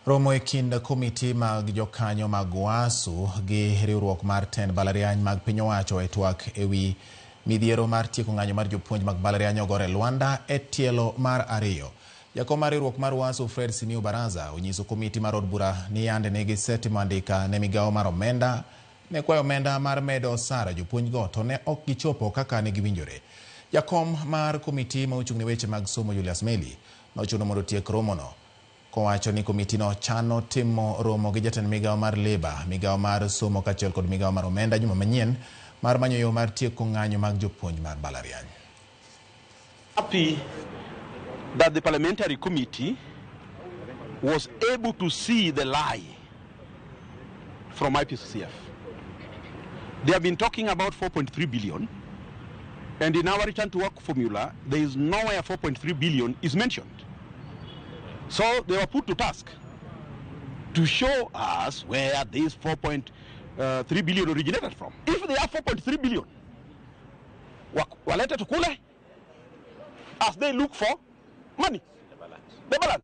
Romo e kind komiti mag jokanyo mag UASU gi riwruok mar tend mbalariany mag piny owacho e twak e wi midhiero mar tieko ng'anyo mar jopuonj mag mbalariany ogore lwanda e tielo mar ariyo. Jakom mar riwruok mar UASU Fred Simiyu Baraza onyiso komiti mar od bura ni yande ne gisetimo andika ne migawo mar omenda ne kwayo omenda mar medo osara jopuonjgo to ne ok gichopo kaka ne giwinjore. Jakom mar komiti ma ochung' ne weche mag somo Julius Meli nochuno mondo otiek romono kowacho ni komitino chano timo romo gi jatend migawo mar Labour, migawo mar somo kaachiel kod migawo mar omenda juma manyien mar manyo yo mar tieko ng'anyo mag jopuonj mar mbalariany. Happy that the parliamentary committee was able to see the lie from IPCCF. They have been talking about 4.3 billion, and in our return to work formula, there is nowhere 4.3 billion is mentioned. So they were put to task to show us where this 4.3 billion originated from. If they have 4.3 billion, walete tukule as they look for money. The balance.